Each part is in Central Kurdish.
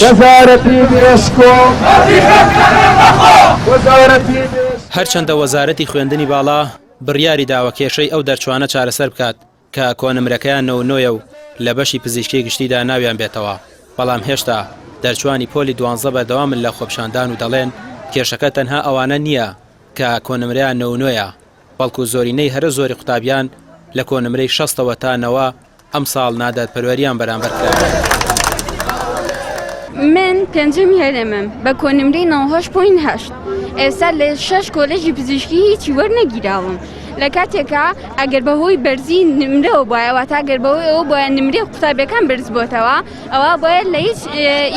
وەزارەتی مێشکۆ وەزارەتی هەرچەندە وەزارەتی خوێندنی باڵا بڕیاری داوە کێشەی ئەو دەرچوانە چارەسەر بکات کە کۆنمرەکەیان 99 و لە بەشی پزیشکی گشتیدا ناویان بێتەوە، بەڵام هێشتا دەرچوانی پۆلی دوانزە بەردەوامن لە خۆپیشاندان و دەڵێن کێشەکە تەنها ئەوانە نییە کە کۆنمرەیان 99ە، بەڵکو زۆرینەی هەرە زۆری قوتابیان لە کۆنمرەی شەستەوە تا نەوە ئەمساڵ نادادپەروەریان بەرامبەر کراوە. من پێنجەمی هەرێمم بە کۆنمرەی 98.8 ئێستا لە شەش کۆلێژی پزیشکی هیچی وەرنەگیراوم لە کاتێکا ئەگەر بەهۆی بەرزی نمرەوە بایە واتە ئەگەر بەهۆی ئەوە بۆیە نمرەی قوتابیەکان بەرز بۆتەوە ئەوە بۆیە لە هیچ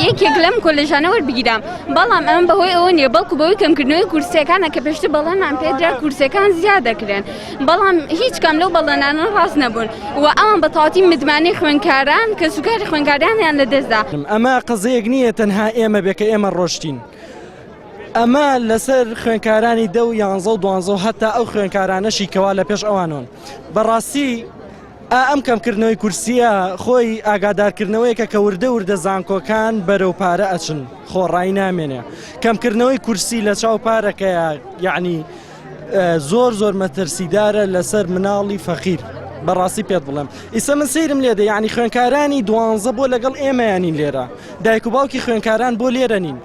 یەکێک لەم کۆلێژانە وەربگیرام بەڵام ئەمە بەهۆی ئەوە نییە بەڵکو بەهۆی کەمکردنەوەی کورسیەکانە کە پێشتر بەڵێنمان پێدرا کورسیەکان زیاد دەکرێن بەڵام هیچ کام لەو بەڵێنانە ڕاست نەبوون و ئەوان بە تەواوەتی متمانەی خوێندکاران کەسوکاری خوێندکارانیان لەدەستدا. ئەمە قەزیەک نییە تەنها ئێمە بێ کە ئێمە ڕۆشتین ئەمە لەسەر خوێنکارانی دە و یانزە و دوانزە و هەتا ئەو خوێنکارانەشی کەوا لە پێش ئەوانۆن بەڕاستی ئا ئەم کەمکردنەوەی کورسییە خۆی ئاگادارکردنەوەیەکە کە وردە وردە زانکۆکان بەرەو پارە ئەچن خۆڕایی نامێنێ کەمکردنەوەی کورسی لە چاو پارەکەیە یعنی زۆر زۆر مەترسیدارە لەسەر مناڵی فەقیر بەڕاستی پێت بڵێم ئیسە من سەیرم لێدە یعنی خوێنکارانی دوانزە بۆ لەگەڵ ئێمەیانین لێرە دایک و باوکی خوێنکاران بۆ لێرە نین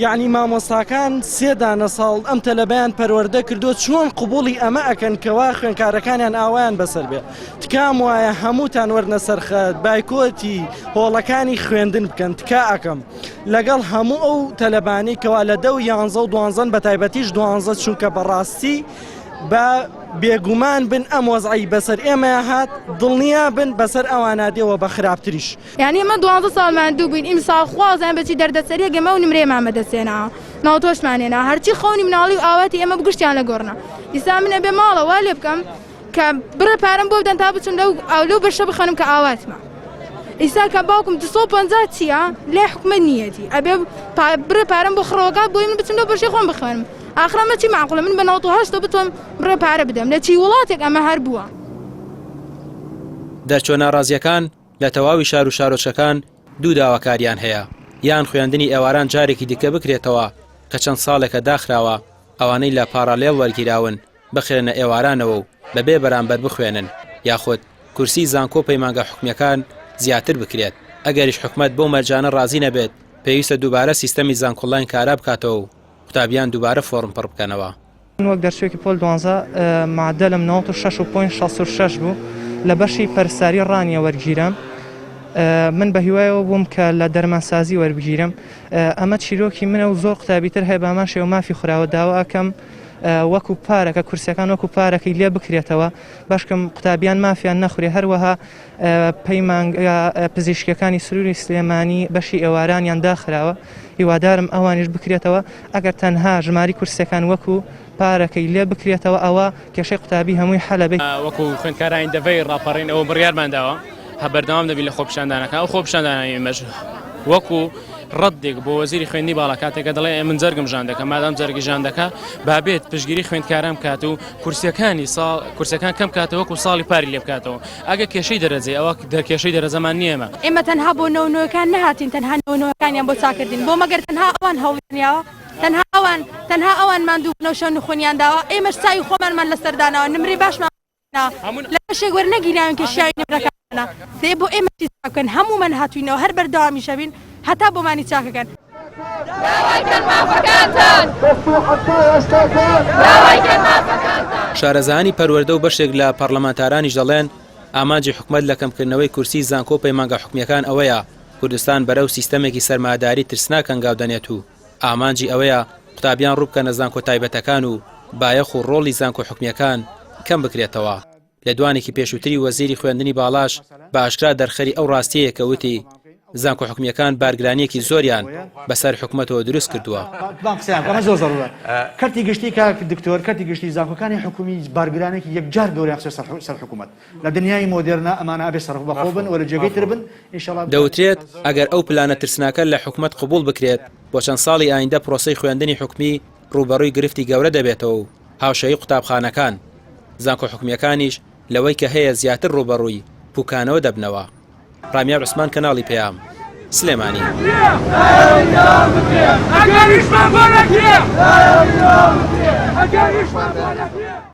یەعنی مامۆستاکان سێ دانە ساڵ ئەم تەلەبەیان پەروەردە کردووە چۆن قبوڵی ئەمە ئەکەن کەوا خوێنکارەکانیان ئاوایان بەسەر بێ تکام وایە هەمووتان وەرنە سەرخەت بایکۆتی هۆڵەکانی خوێندن بکەن تکا ئەکەم لەگەڵ هەموو ئەو تەلەبانەی کەوا لە دە و یانزە و دوانزەن بە تایبەتیش دوانزە چونکە بەڕاستی بە بێگومان بن ئەم وەزعی بەسەر ئێمە هات دڵنیا بن بەسەر ئەوانە دێوە بە خراپتریش. یانی ئێمە دوانزە ساڵ ماندوو بووین ئیمساڵ خوازیان بە چی دەردەسەریەک ئێمە ئەو نمرەیەمان بەدەستهێنا ناوتۆشمان هێنا هەرچی خەونی مناڵی و ئاواتی ئێمە گشتیان لە گۆڕنا ئیستا من ئەبێ ماڵە وا لێ بکەم کە بڕێ پارەم بۆ بدەن تا بچم لەو ئەو لەو بەشە بخوێنم کە ئاواتمە ئیستا کە باوکم 250 چییە لای حکومەت نییەتی ئەبێ بڕێ پارەم بۆ خڕەوەکە بۆی من بچم لەو بەشەی خۆم بخوێنم ئاخر ئەمە چی معقولە من بە 98 بتوانم بڕێ پارە بدەم لە چی وڵاتێک ئەمە هەر بووە. دەرچووە ناڕازییەکان لە تەواوی شار و شارۆچکەکان دوو داواکاریان هەیە، یان خوێندنی ئێواران جارێکی دیکە بکرێتەوە کە چەند ساڵێکە داخراوە، ئەوانەی لە پاڕالێڵ وەرگیراون بخرێنە ئێوارانەوە و بەبێ بەرامبەر بخوێنن، یاخود کورسی زانکۆ و پەیمانگا حکومییەکان زیاتر بکرێت، ئەگەریش حکومەت بەو مەرجانە ڕازی نەبێت پێویستە دووبارە سیستەمی زانکۆڵاین کارا بکاتەوە و قوتابیان دووبارە فۆڕم پڕ بکەنەوە. من وەک دەرچوویەکی پۆل دوانزە معدلم 96 و point 66 بوو لە بەشی پەرستاری ڕانیە وەرگیرام من بە هیوایەوە بووم کە لە دەرمانسازی وەربگیرم ئەمە چیرۆکی منە و زۆر قوتابی تر هەیە بامان شێوە مافی خوراوە داوا ئەکەم وەکو پارەکە کورسیەکان وەکو پارەکەی لێ بکرێتەوە بەشکم قوتابیان مافیان نەخورێ هەروەها پەیمانگا پزیشکیەکانی سروری سلێمانی بەشی ئێوارانیان داخراوە، هیوادارم ئەوانیش بکرێتەوە، ئەگەر تەنها ژماری کورسیەکان وەکو پارەکەی لێ بکرێتەوە ئەوا کێشەی قوتابی هەمووی حەلە بێت. وەکو خوێندکارانی دەڤەری ڕاپەڕین ئەوە بڕیارمان داوە هە بەردەوام دەبین لە خۆپیشاندانەکان، ئەو خۆپیشاندانانەی ئێمەش وەکو ڕەدێک بۆ وەزیری خوێندنی باڵا کاتێک کە دەڵێ من جەرگم ژان دەکەم مادام جەرگی ژان دەکا با بێت پشتگیری خوێندکاران بکات و کورسیەکانی ساڵ کورسەکان کەم کاتەوە وەکو ساڵی پاری لێ بکاتەوە ئەگە کێشەی دەرەجەی ئەوە کێشەی دەرەجەمان نییە ئێمە. ئێمە تەنها بۆ نەوە نوێکان نەهاتین تەنها نەوە نوێکانیان بۆ چاکردین بۆ مەگەر تەنها ئەوان هەوڵیان یاوە تەنها ئەوان تەنها ئەوان ماندوو بوونە و شەو نخونیان داوە ئێمەش چاوی خۆمانمان لەسەر داناوە نمرەی باشمان لە بەشێک وەرنەگیراوین کە شیاوی نمرەکانە دەی بۆ ئێمە چی چاک بکەن هەموومان هاتوینەوە هەر بەردەوامیش ئەبین هەتا بۆمانی چاکەکەن. شارەزایانی پەروەردە و بەشێک لە پەڕلەمانتارانیش دەڵێن، ئامانجی حکومەت لە کەمکردنەوەی کورسیی زانکۆ و پەیمانگا حکومییەکان ئەوەیە کوردستان بەرەو سیستەمێکی سەرمایەداری ترسناک هەنگاو دەنێت و ئامانجی ئەوەیە قوتابیان ڕووبکەنە زانکۆ تایبەتەکان و بایەخ و ڕۆڵی زانکۆ حکومییەکان کەم بکرێتەوە. لێدوانێکی پێشووتری وەزیری خوێندنی باڵاش بە ئاشکرا دەرخەری ئەو ڕاستیەیە کە وتی، زانکۆ حکومییەکان بارگرانییەکی زۆریان بەسەر حکومەتەوە دروست کردووە. کەرتی گشتی کاک دکتۆر کەرتی گشتی زانکۆکانی حکومی بارگرانێکی یەکجار گەورەیان خستە سەر حکومەت لە دنیای مۆدێرنا ئەمانە ئەبێ سەربەخۆ بن و لە جێگەی تر بن ئینشەڵا. دەوترێت ئەگەر ئەو پلانە ترسناکە لە حکومەت قبوڵ بکرێت بۆ چەند ساڵی ئایندە پرۆسەی خوێندنی حکومی ڕووبەڕووی گرفتی گەورە دەبێتەوە و هاوشێوەی قوتابخانەکان، زانکۆ حکومییەکانیش لەوەی کە هەیە زیاتر ڕووبەڕووی پوکانەوە دەبنەوە. ڕامیار عوسمان کەناڵی پەیام. سلێمانی.